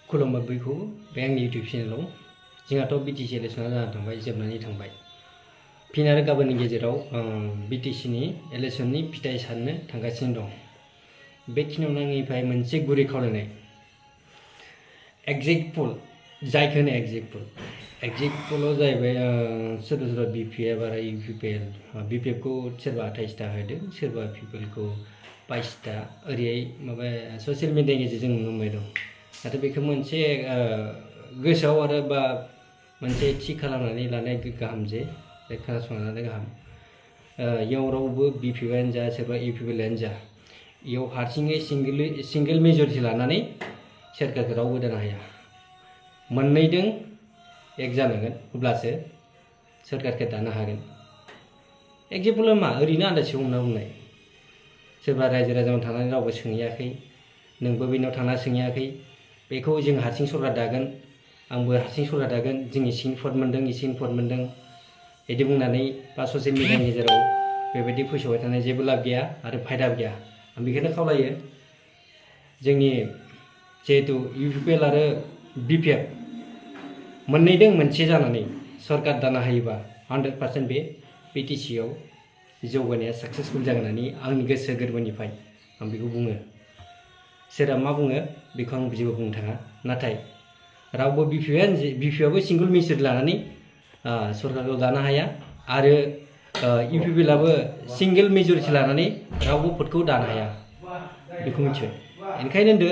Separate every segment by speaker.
Speaker 1: खुलुमबाय बयखौबो बे आंनि इउटिउब चेनेलाव जोंहाथ' बिटिसि इलेक्सना जाना थांबाय जोबनानै थांबाय फिन आरो गाबोननि गेजेराव बिटिसिनि इलेक्सननि फिथाइ साननो थांगासिनो दं। बेखिनियावनो आंनिफ्राय मोनसे गुरै खावलायनाय एग्जाम्पल जायखौ होनो एग्जाम्पलाव जाहैबाय सोरबा सोरबा बिपिएफ आरो इउपिपिएल बिपिएफखौ सोरबा 28टा होदों सोरबा पिपिएलखौ 22टा ओरैहाय माबा ससियेल मिडियानि गेजेरजों नुनो मोनबाय दं। नाथाय बेखौ मोनसे गोसोआव आरो बा मोनसे थि खालामनानै लानाय गाहाम जे खोनासंनानै गाहाम इयाव रावबो बिपिएफआनो जा सोरबा इउपिपिएलआनो जा इयाव हारसिङै सिंगेल मेजरिटि लानानै सोरखारखौ रावबो दानो हाया। मोननैजों एक जानांगोन अब्लासो सोरखारखौ दानो हागोन। एग्जाम्पला मा ओरैनो आन्दाजआव हमना बुंनाय सोरबा रायजो राजानाव थांनानै रावबो सोंहैयाखै नोंबो बेनाव थांना सोंहैयाखै बेखौ जों हारसिं सरकार दागोन आंबो हारसिं सरकार दागोन जों इसिं भट मोन्दों इसिं भट मोन्दों बिदि बुंनानै बा ससियेल मिडियानि गेजेराव बेबायदि फोसावबाय थानाय जेबो लाब गैया आरो फायदाबो गैया। आं बेखौनो खावलायो जोंनि जिहेतु इउपिपिएल आरो बिपिएफ मोननैजों मोनसे जानानै सरकार दानो हायोबा 100% बे बिटिसिआव जौगानाया साक्सेसफुल जागोन होननानै आंनि गोसो गोरबोनिफ्राय आं बेखौ बुङो। सोरहा मा बुङो बेखौ आं जेबो बुंनो थाङा नाथाय रावबो बिपिएफआबो सिंगल मेजरिटि लानानै सरकारखौ दानो हाया आरो इउपिपिएलआबो सिंगेल मेजरिटि लानानै रावबो भटखौ दानो हाया बेखौ मिथिबाय। ओंखायनो होनदो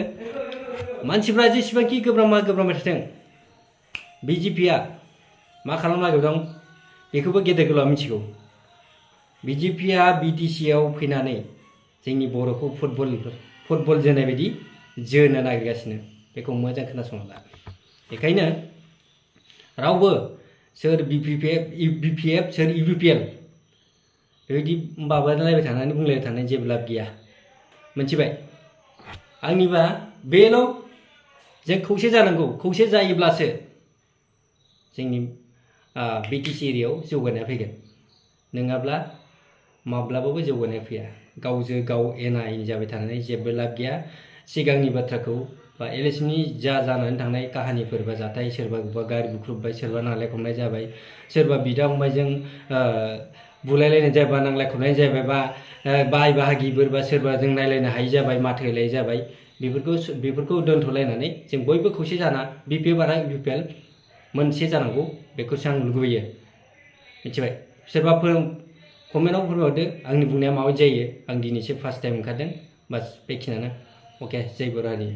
Speaker 1: मानसिफ्रा जेसेबांखि गोब्राबा गोब्राबबाय थाथों बिजेपिआ मा खालामनो नागिरदों बेखौबो गेदेर गोलावआ मिथिगौ। बिजेपिआ बिटिसिआव फैनानै जोंनि बर'खौ फुटबल जोनाय बायदि जोनो नागिरगासिनो बेखौ मोजां खोनासंना ला। बेखायनो रावबो सोर बिपिएफ सोर इउपिपिएल बेबायदि माबालायबाय थानानै बुंलायबाय थानानै जेबो लाब गैया मिथिबाय। आंनिबा बेल' जों खौसे जानांगौ खौसे जायोब्लासो जोंनि बिटिसि एरियायाव जौगानाया फैगोन नङाब्ला माब्लाबाबो जौगानाया फैया। गावजों गाव एना एनि जाबाय थानानै जेबो लाब गैया। सिगांनि बाथ्राखौ बा इलेक्सननि जानानै थांनाय काहानिफोर बा जाथाय सोरबा गारि बुख्रुबबाय सोरबा नांलाय खमलाय जाबाय सोरबा बिदा फंबायजों बुलायलायनाय जाबाय नांलाय खमलाय जाबाय बा बाय बाहागिफोर बा सोरबा जों नायलायनो हायि जाबाय माथो होलायि जाबाय बेफोरखौ दोनथ'लायनानै जों बयबो खौसे जाना बिपिएफ आरो इउपिपिएल मोनसे जानांगौ बेखौसो आं लुबैयो मिथिबाय। सोरबा कमेन्टआव फोरमायहरदो आंनि बुंनाया माबायदि जायो। आं दिनैसो फार्स्ट टाइम ओंखारदों बास बेखिनियानो। अके जय बर' हारि।